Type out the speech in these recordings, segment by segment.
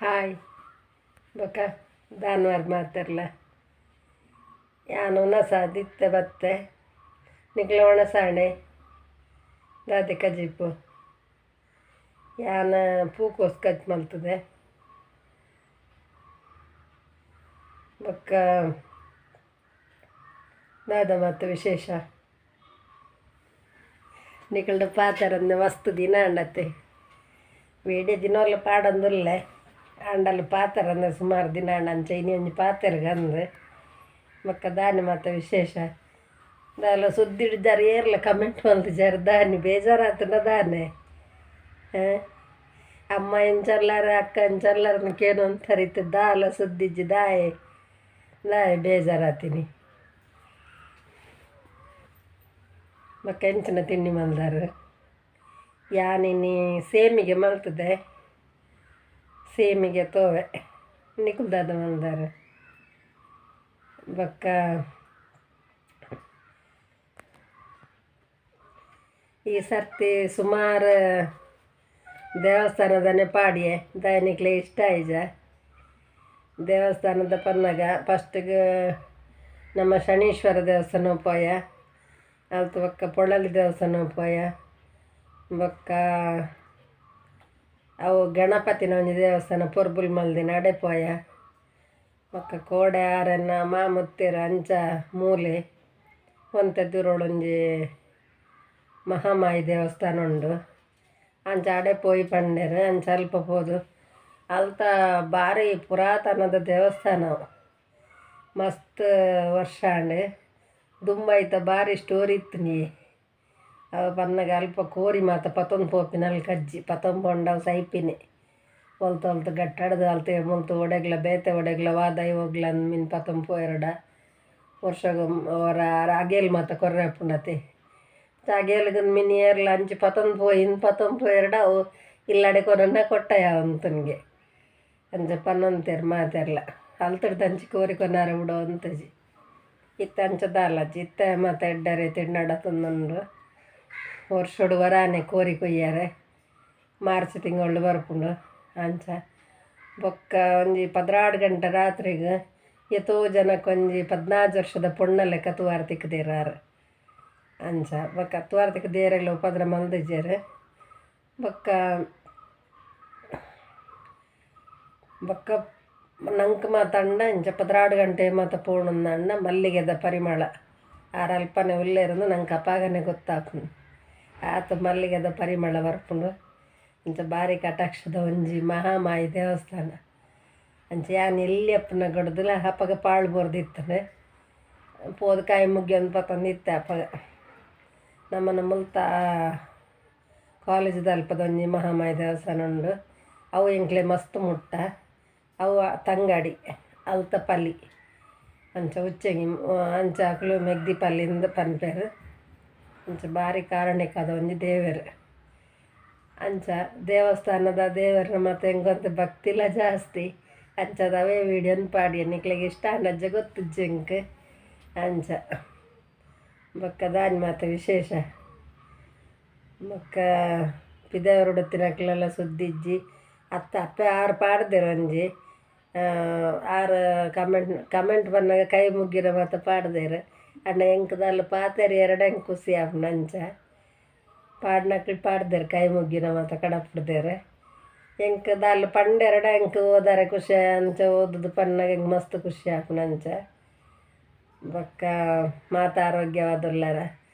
Hi ಬೊಕ ದಾನ್ವಾರ್ ಮಾತೆರ್ಲ ಯಾನ್ ಉನಸಾದಿತ್ತೆ ಬತ್ತೆ ನಿಕ್ಲೆ ಒಣಸಾಣೆ ದಾದೆ ಕಜಿಪು ಯಾನ್ ಪೂಕೋಸ್ ಕಟ್ ಮಲ್ತದೆ ಬೊಕ್ಕ ದಾದ ಮಾತ ವಿಶೇಷ ನಿಕಲ್ಡ ಪಾತೆರಂದೆ ಮಸ್ತ್ ದಿನ ಆಂಡತೆ ವೀಡಿಯೋ ದಿನೋಲ ಪಾಡೊಂದುಲ್ಲೆ ಆಂಡಲ ಪಾತೆರಂದೆ ಸುಮಾರು ದಿನ ಆಂಡ ಅಂಚ ಇನಿ ಒಂಜಿ ಪಾತೆರ್ಗಂದು ಬೊಕ್ಕ ದಾನೆ ಮಾತ ವಿಶೇಷ ದಾಲ ಸುದ್ದಿಡ್ಜಾರ್ ಏರ್ಲ ಕಮೆಂಟ್ ಮಲ್ತಿಜಾರ್ ದಾನಿ ಬೇಜಾರಾತುಂಡ ದಾನೆ ಅಮ್ಮ ಎಂಚಲ್ಲಾರ ಅಕ್ಕ ಎಂಚಲ್ಲಾರ ಕೇನೊಂತರಿತ್ತು ದಾಲ ಸುದ್ದಿಜ್ಜಿ ದಾಯೆ ದಾಯೆ ಬೇಜಾರಾತೀನಿ ಬೊಕ್ಕ ಎಂಚಿನ ತಿಂಡಿ ಮಲ್ದಾರು ಯಾನಿನಿ ಸೇಮಿಗೆ ಮಲ್ತದೆ ಸೇಮಿಗೆ ತೋವೆ ನಿಕುಲ್ ದಾದ ಮಲ್ದಾರು ಬೊಕ್ಕ ಈ ಸರ್ತಿ ಸುಮಾರು ದೇವಸ್ಥಾನದನೆ ಪಾಡಿಯೆ ದಾಯನಿಕ್ಲೆ ಇಷ್ಟ ಆಯ್ಜ ದೇವಸ್ಥಾನದ ಪನ್ನಗ ಫಸ್ಟಿಗೆ ನಮ್ಮ ಶನೀಶ್ವರ ದೇವಸ್ಥಾನ ಪೋಯ ಅಲ್ತ ಬೊಕ್ಕ ಪೊಳಲಿ ದೇವಸ್ಥಾನ ಪೋಯ ಬೊಕ್ಕ ಅವು ಗಣಪತಿನ ಒಂಜಿ ದೇವಸ್ಥಾನ ಪೊರ್ಬುಲ್ ಮಲ್ದಿನ ಅಡೆ ಪೋಯ ಬೊಕ್ಕ ಕೋಡೆ ಆರನ್ನ ಮಾಮುತ್ತೆರ್ ಅಂಚ ಮೂಲೆ ಒಂತೆ ದೂರೊಡೊಂಜಿ ಮಹಾಮಾಯಿ ದೇವಸ್ಥಾನ ಉಂಡು ಅಂಚ ಅಡೆ ಪೋಯಿ ಪಂಡೆರ್ ಅಂಚ ಅಲ್ಪ ಪೋದು ಅಲ್ತ ಭಾರಿ ಪುರಾತನದ ದೇವಸ್ಥಾನ ಮಸ್ತ್ ವರ್ಷ ಆಂಡ್ ದುಂಬೈತ ಭಾರಿ ಸ್ಟೋರಿ ಇತ್ತು ಅವು ಪನ್ನಗ ಅಲ್ಪ ಕೋರಿ ಮಾತ ಪತೊಂದು ಪೋಪಿನ ಅಲ್ಪ ಅಜ್ಜಿ ಪತೊಂದು ಪೋಂಡ ಅವು ಸೈಪಿನಿ ಒಲ್ತ ಒಲ್ತ ಗಟ್ಟಾಡ್ದು ಅಲ್ತ ಮುಲ್ತು ಒಡೆಗ್ಲ ಬೇತೆ ಒಡೆಗ್ಲ ವಾದೈ ಹೋಗ್ಲ ಮಿನ್ ಪತೊಂದು ಪೋಯೆರಡ ವರ್ಷಗ್ ಒರ ಅಗೇಲ್ ಮಾತ ಕೊರ್ರೆ ಆಪುಂಡತೆ ಅಗೇಲ್ಗ್ ಮಿನಿ ಏರ್ಲ ಅಂಚಿ ಪತೊಂದು ಪೋಯಿನ್ ಪತೊಂದು ಪೋಯೆರಡ ಅವು ಇಲ್ಲಡೆ ಕೊರನ್ನ ಕೊಟ್ಟಯ ಅಂತನ್ಗೆ ಅಂಚ ಪನ್ನೊಂತೆರ್ ಮಾತೆರ್ಲ ಅಲ್ತಡ್ದು ಅಂಚಿ ಕೋರಿ ಕೊನಾರ ಬುಡೋ ಅಂತಜಿ ಇತ್ತೆ ಅಂಚ ದಾಲಜ್ಜಿ ಇತ್ತೆ ಮಾತ ಎಡ್ಡೆ ತಿಂಡಾಡ ತಂದುಂಡು ವರ್ಷೊಡು ವರಾನೆ ಕೋರಿ ಕೊಯ್ಯಾರೆ ಮಾರ್ಚ್ ತಿಂಗಳು ಬರ್ಪುಂಡು ಅಂಚ ಬೊಕ್ಕ ಒಂಜಿ 12 ಗಂಟೆ ರಾತ್ರಿಗ್ ಏತೋ ಜನಕ್ಕೆ ಒಂಜಿ 14 ವರ್ಷದ ಪೊಣ್ಣ ಲೆಕ್ಕ ತೂವಾರ ತಿಕ್ಕುದೇರಾರು ಅಂಚ ಬೊಕ್ಕ ತೂವಾರ ತಿಕ್ಕುದೇರೆಗ್ಲ ಉಪದ್ರ ಮಲ್ದಿಜೆರ್ ಬೊಕ್ಕ ಬೊಕ್ಕ ನಂಕ್ ಮಾತಂಡ ಇಂಚ 12 ಗಂಟೆ ಮಾತ ಪೋಣುಂದಂಡ ಮಲ್ಲಿಗೆದ ಪರಿಮಳ ಆರ್ ಅಲ್ಪನೆ ಉಲ್ಲೆರಂದು ನಂಗೆ ಅಪಾಗನೆ ಗೊತ್ತಾಪುಂಡು ಆತ ಮಲ್ಲಿಗೆದ ಪರಿಮಳ ಬರ್ಪುಂಡು ಅಂಚ ಬಾರಿ ಕಟಾಕ್ಷದ ಒಂಜಿ ಮಹಾಮಾಯಿ ದೇವಸ್ಥಾನ ಅಂಚ ಯಾನ್ ಎಲ್ಯಪ್ಪನ ಗಡ್ದಲ ಅಪಗ ಪಾಳ್ ಬೋರ್ದಿತ್ತನೆ ಪೋದು ಕಾಯಿ ಮುಗ್ಯೊಂದು ಪತ್ತೊಂದು ಇತ್ತೆ ಅಪಗ ನಮ್ಮನ ಮುಲ್ತ ಕಾಲೇಜ್ದ ಅಲ್ಪದ ಒಂಜಿ ಮಹಾಮಾಯಿ ದೇವಸ್ಥಾನ ಉಂಡು ಅವು ಎಂಕ್ಲೆ ಮಸ್ತ್ ಮುಟ್ಟ ಅವು ತಂಗಡಿ ಅಲ್ತ ಪಲ್ಲಿ ಅಂಚ ಉಚ್ಚೆಗಿ ಅಂಚ ಅಕುಲು ಮೆಗ್ದಿ ಪಲ್ಲಿಂದ್ ಪನ್ಪೆರ್ ಅಂಚ ಬಾರಿ ಕಾರಣಿಕದ ಒಂಜಿ ದೇವೆರ್ ಅಂಚ ದೇವಸ್ಥಾನದ ದೇವರ್ನ ಮಾತ ಎಂಕೊಂತೆ ಭಕ್ತಿಲ ಜಾಸ್ತಿ ಅಂಚದ ಅವೇ ವೀಡಿಯೋನ್ ಪಾಡಿಯೆ ನಿಕ್ಲೆಗ್ ಇಷ್ಟ ಆಂಡಜ್ಜ ಗೊತ್ತುಜ್ಜಿ ಎಂಕ್ ಅಂಚ ಬೊಕ್ಕ ದಾನಿ ಮಾತ ವಿಶೇಷ ಬೊಕ್ಕ ಪಿದಯೊರುಡುತ್ತಿನಕ್ಲೆಲ್ಲ ಸುದ್ದಿಜ್ಜಿ ಅತ್ತ ಅಪ್ಪೆ ಆರು ಪಾಡ್ದೆರ್ ಒಂಜಿ ಆರು ಕಮೆಂಟ್ ಕಮೆಂಟ್ ಬನ್ನಗ ಕೈ ಮುಗ್ಗಿರ ಮಾತ ಪಾಡ್ದೆರ್ ಅಂಡ ಎಂಕ್ ದಾಲ ಪಾತೆರಿಯೆರಡ ಎಂಕ್ ಖುಷಿ ಆಪುಂಡು ಅಂಚ ಪಾಡ್ನಕ್ಲು ಪಾಡ್ದೆರ್ ಕೈ ಮುಗ್ಗಿನ ಮಾತ ಕಡಪುಡ್ದೆರ್ ಎಂಕ್ ದಾಲ ಪಂಡೆರಡ ಎಂಕ್ ಓದರೆ ಖುಷಿ ಅಂಚ ಓದುದು ಪನ್ನಗ ಎಂಕ್ ಮಸ್ತ್ ಖುಷಿ ಆಪುಂಡು ಅಂಚ ಬೊಕ್ಕ ಮಾತ ಆರೋಗ್ಯವಾದುಲ್ಲೆರ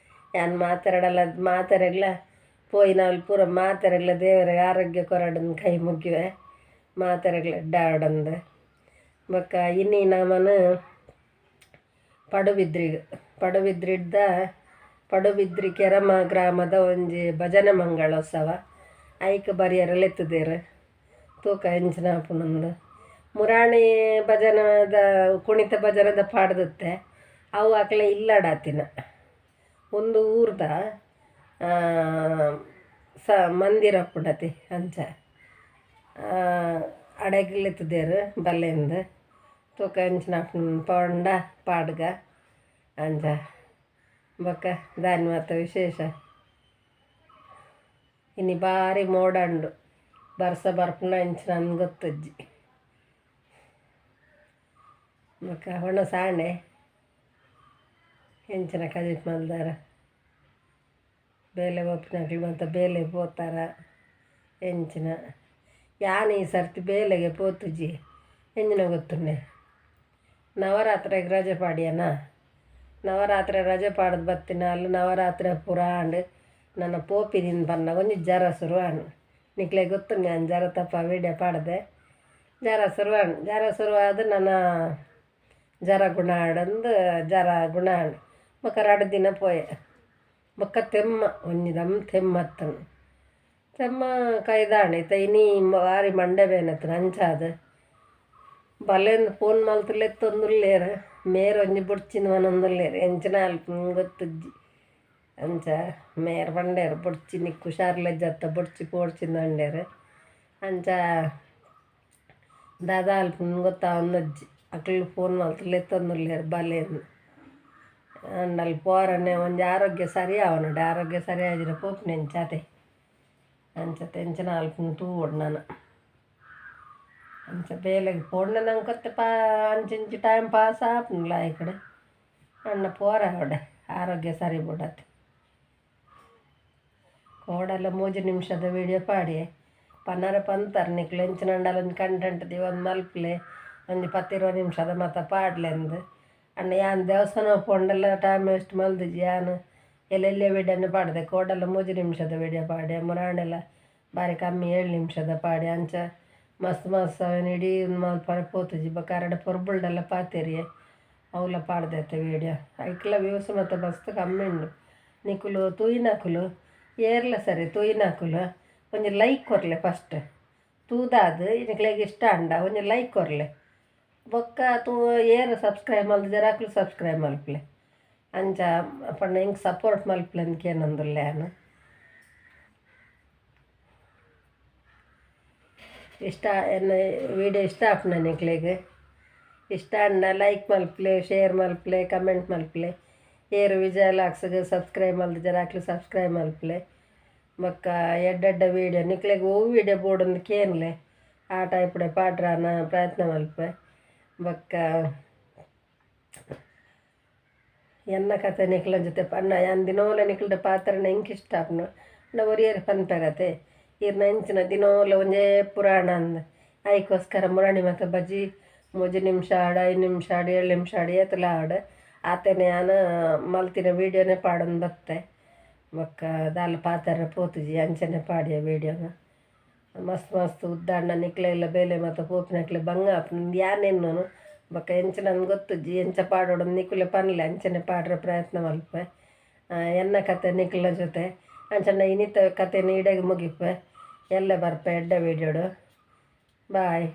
ಯಾನ್ ಮಾತೆರಡಲ ಮಾತೆರೆಗ್ಲ ಪೋಯಿನವ್ಲು ಪೂರ ಮಾತೆರೆಗ್ಲ ದೇವೆರೆಗ್ ಆರೋಗ್ಯ ಕೊರಡಂದ್ ಕೈ ಮುಗ್ಗಿವೆ ಮಾತೆರೆಗ್ಲ ಎಡ್ಡೆ ಆವಡಂದ್ ಬೊಕ್ಕ ಇನಿ ನಮನ್ ಪಡುಬಿದ್ರಿಗ್ ಪಡುಬಿದ್ರಿಡ್ದ ಪಡುಬಿದ್ರಿ ಕೆರಮ ಗ್ರಾಮದ ಒಂಜಿ ಭಜನೆ ಮಂಗಳೋತ್ಸವ ಐಕ್ ಬರಿಯೆರೆ ಲೆತ್ತುದೆರ್ ತೂಕ ಎಂಚಿನ ಆಪುಂಡುಂದು ಮುರಾಣಿ ಭಜನದ ಕುಣಿತ ಭಜನದ ಪಾಡ್ದಿತ್ತೆ ಅವು ಅಕ್ಲೆ ಇಲ್ಲಡಾತಿನ ಒಂದು ಊರ್ದ ಸ ಮಂದಿರ ಉಪ್ಪುಂಡತೆ ಅಂಚ ಅಡೆಗ್ ಲೆತ್ತುದೆರ್ ಬಲ್ಲೆಂದ್ ತೂಕ ಎಂಚಿನ ಆಪುಂಡು ಪೋಂಡ ಪಾಡ್ಗ ಅಂಚ ಬೊಕ್ಕ ದಾನಿ ಮಾತ ವಿಶೇಷ ಇನಿ ಬಾರಿ ಮೋಡ ಉಂಡು ಬರ್ಸ ಬರ್ಪುನ ಎಂಚಿನ ಅಂದ್ ಗೊತ್ತುಜ್ಜಿ. ಬೊಕ್ಕ ಒಣಸ್ ಆಂಡೆ ಎಂಚಿನ ಕಜಿಪ್ ಮಲ್ದಾರ ಬೇಲೆ ಒಪ್ಪಿನಕ್ಲು ಮಾತ ಬೇಲೆ ಪೋತಾರ ಎಂಚಿನ ಯಾನ್ ಈ ಸರ್ತಿ ಬೇಲೆಗೆ ಪೋತುಜಿ ಎಂಚಿನ ಗೊತ್ತುಂಡೆ ನವರಾತ್ರೆಗ್ ರಜೆ ಪಾಡ್ಯನ ನವರಾತ್ರೆ ರಜೆ ಪಾಡ್ದು ಬತ್ತಿನ ಅಲ್ಲಿ ನವರಾತ್ರೆ ಪೂರ ಆಂಡ್ ನನ್ನ ಪೋಪಿನಿಂದ ಪನ್ನ ಒಂಜಿ ಜರ ಶುರು ಆಂಡ್ ನಿಕ್ಲೆ ಗೊತ್ತುಂಡೆ ಯಾನ್ ಜರ ತಪ್ಪ ವೀಡಿಯೋ ಪಾಡ್ದೆ ಜರ ಶುರು ಆಂಡ್ ಜರ ಶುರು ಆದ್ ನನ್ನ ಜರ ಗುಣ ಆಡಂದು ಜರ ಗುಣ ಆಂಡ್ ಬೊಕ್ಕ ರಡ್ಡ್ ದಿನ ಪೋಯೆ ಬೊಕ್ಕ ತೆಮ್ಮ ಒಂಜಿ ದಮ್ ತೆಮ್ಮತ್ತಂಡ್ ತೆಮ್ಮ ಕೈದಾಂಡ್ ಇತ್ತೆ ಇನಿ ಬಾರಿ ಮಂಡೆ ಬೇನತ್ತ್ಂಡ್ ಅಂಚಾದ್ ಬಲೆಂದ್ ಫೋನ್ ಮಲ್ತ್ ಲೆತ್ತೊಂದುಲ್ಲೆರ್ ಮೇರ್ ಒಂಜಿ ಬೊಡ್ಚಿಂದ್ ಪನೊಂದುಲ್ಲೆರ್ ಎಂಚಿನ ಅಲ್ಪ ಗೊತ್ತುಜ್ಜಿ ಅಂಚ ಮೇರ್ ಪಂಡೆರ್ ಬೊಡ್ಚಿ ನಿಕ್ಕ್ ಹುಷಾರ್ಲೆಜ್ಜತ್ತ ಬೊಡ್ಚಿ ಪೋಡ್ಚಿಂದ್ ಪಂಡೆರ್ ಅಂಚ ದಾದ ಅಲ್ಪ ಗೊತ್ತಾವೊಂದುಜ್ಜಿ ಅಕ್ಲು ಫೋನ್ ಮಲ್ತ್ ಲೆತ್ತೊಂದುಲ್ಲೆರ್ ಬಲೆಂದ್ ಆಂಡ ಅಲ್ಪ ಪೋರನೆ ಒಂಜಿ ಆರೋಗ್ಯ ಸರಿ ಆವೊನೊಡೆ ಆರೋಗ್ಯ ಸರಿ ಆಯಿಜಿಡ ಪೋಪುನೆ ಎಂಚಾತೆ ಅಂಚ ಎಂಚಿನ ಅಲ್ಪನ ತೂವೊಡು ನನ ಅಂಚ ಬೇಲೆಗ್ ಪೋಂಡ ನಂಗೆ ಪಾ ಅಂಚಿಂಚಿ ಟೈಮ್ ಪಾಸ್ ಆಪುಂಡು ಲಾಯ್ಕಡ್ ಆಂಡ ಪೋರ ಆವಡೆ ಆರೋಗ್ಯ ಸರಿ ಬೋಡಾತೆ ಕೋಡಲ ಮೂಜಿ ನಿಮಿಷದ ವೀಡಿಯೋ ಪಾಡ್ಯೆ ಪನ್ನರ ಪಂತರ್ ನಿಕ್ಲು ಎಂಚಿನ ಒಂಜಿ ಕಂಟೆಂಟ್ ದೀವೊಂದು ಮಲ್ಪಲೆ ಒಂಜಿ 10-20 ನಿಮಿಷದ ಮಾತ ಪಾಡ್ಲೆಂದ್ ಅಂಡ ಯಾನ್ ದೇವಸ್ಥಾನ ಪೋಂಡಲ ಟೈಮ್ ವೇಸ್ಟ್ ಮಲ್ದಿಜಿ ಯಾನ್ ಎಲ್ಲೆಲ್ಲೆ ವೀಡಿಯೋನೆ ಪಾಡ್ದೆ ಕೋಡಲ 3 ನಿಮಿಷದ ವೀಡಿಯೋ ಪಾಡ್ಯೆ ಮುರಾಣೆಲ ಬಾರಿ ಕಮ್ಮಿ 7 ನಿಮಿಷದ ಪಾಡ್ಯೆ ಅಂಚ ಮಸ್ತ್ ಮಸ್ತ್ ಅವೆನ್ ಇಡೀ ಮಲ್ಪರೆ ಪೋತುಜಿ ಬೊಕ್ಕ ಅರಡ ಪೊರ್ಬುಲ್ಡೆಲ್ಲ ಪಾತೆರಿಯೆ ಅವ್ಲ ಪಾಡ್ದೈತೆ ವೀಡಿಯೋ ಐಕ್ಲ ವ್ಯೂಸ್ ಮಾತ ಮಸ್ತ್ ಕಮ್ಮಿ ಉಂಡು ನಿಕುಲು ತೂಯಿನಕುಲು ಏರ್ಲ ಸರಿ ತೂಯಿನಕುಲು ಒಂಜಿ ಲೈಕ್ ಕೊರ್ಲೆ ಫಸ್ಟ್ ತೂದಾದ್ ನಿಕ್ಲೆಗ್ ಇಷ್ಟ ಆಂಡ ಒಂಜಿ ಲೈಕ್ ಕೊರ್ಲೆ ಬೊಕ್ಕ ತೂ ಏರ್ ಸಬ್ಸ್ಕ್ರೈಬ್ ಮಲ್ದಿಜೆರ್ ಅಕ್ಲು ಸಬ್ಸ್ಕ್ರೈಬ್ ಮಲ್ಪಲೆ ಅಂಚ ಪಂಡ ಎಂಕ್ ಸಪೋರ್ಟ್ ಮಲ್ಪಲೆ ಅಂದ್ ಕೇನೊಂದುಲ್ಲೆ ಯಾನ್ ಇಷ್ಟ ಎನ್ನ ವೀಡಿಯೋ ಇಷ್ಟ ಆಪುಂಡ ನಿಕ್ಲೆಗ್ ಇಷ್ಟ ಆಂಡ ಲೈಕ್ ಮಲ್ಪಲೆ ಶೇರ್ ಮಲ್ಪಲೆ ಕಮೆಂಟ್ ಮಲ್ಪಲೆ ಏರ್ ವಿಜಯ ಲಾಕ್ಸ್ಗ್ ಸಬ್ಸ್ಕ್ರೈಬ್ ಮಲ್ದಿಜೆರ್ ಅಕ್ಲು ಸಬ್ಸ್ಕ್ರೈಬ್ ಮಲ್ಪಲೆ ಬೊಕ್ಕ ಎಡ್ಡೆಡ್ಡೆ ವೀಡಿಯೋ ನಿಕ್ಲೆಗ್ ಒವು ವೀಡಿಯೋ ಬೋಡಂದ್ ಕೇನ್ಲೆ ಆ ಟೈಪ್ಡೆ ಪಾಡ್ರಾನ ಪ್ರಯತ್ನ ಮಲ್ಪೆ ಬೊಕ್ಕ ಎನ್ನ ಕತೆ ನಿಕ್ಲೆನ ಜೊತೆ ಪನ್ನ ಯಾನ್ ದಿನೋಲ ನಿಕ್ಲ್ಡ ಪಾತೆರ್ಂಡ ಎಂಕ್ ಇಷ್ಟ ಆಪುಂಡು ಆಂಡ ಒರಿಯೆರ್ ಪನ್ಪೆರತೆ ಈರ್ನ ಎಂಚಿನ ದಿನೋಲ ಒಂಜೇ ಪುರಾಣ ಅಂದ್ ಐಕೋಸ್ಕರ ಮುರಾಣಿ ಮಾತ ಬಜಿ 3 ನಿಮಿಷ ಆಡ್ 5 ನಿಮಿಷ ಆಡ್ 7 ನಿಮಿಷ ಆಡ್ ಏತ್ಲ ಆಡ್ ಆತೆನೆ ಯಾನ್ ಮಲ್ತಿನ ವೀಡಿಯೋನೆ ಪಾಡೊಂದು ಬತ್ತೆ ಬೊಕ್ಕ ದಾಲ ಪಾತೆರ ಪೋತುಜಿ ಅಂಚನೆ ಪಾಡ್ಯ ವೀಡಿಯೋನ ಮಸ್ತ್ ಮಸ್ತ್ ಉದ್ದಾಂಡ ನಿಕ್ಲೆಗ್ಲ ಬೇಲೆ ಮಾತ ಪೋಪಿನಕ್ಲೆ ಬಂಗ ಆಪುಂಡು ಯಾನ್ ಎನ್ನೋನು ಬೊಕ್ಕ ಎಂಚ ನಂಗೆ ಗೊತ್ತುಜ್ಜಿ ಎಂಚ ಪಾಡೊಡು ನಿಕುಲೆ ಪನ್ಲೆ ಅಂಚನೆ ಪಾಡ್ರೆ ಪ್ರಯತ್ನ ಮಲ್ಪೆ ಎನ್ನ ಕತೆ ನಿಕ್ಲೆನ ಜೊತೆ ಅಂಚನೆ ಇನಿತ ಕತೆನ್ ಇಡೆಗ್ ಮುಗಿಪೆ ಎಲ್ಲೆ ಬರ್ಪೆ ಎಡ್ಡೆ ವೀಡಿಯೋಡು ಬಾಯ್.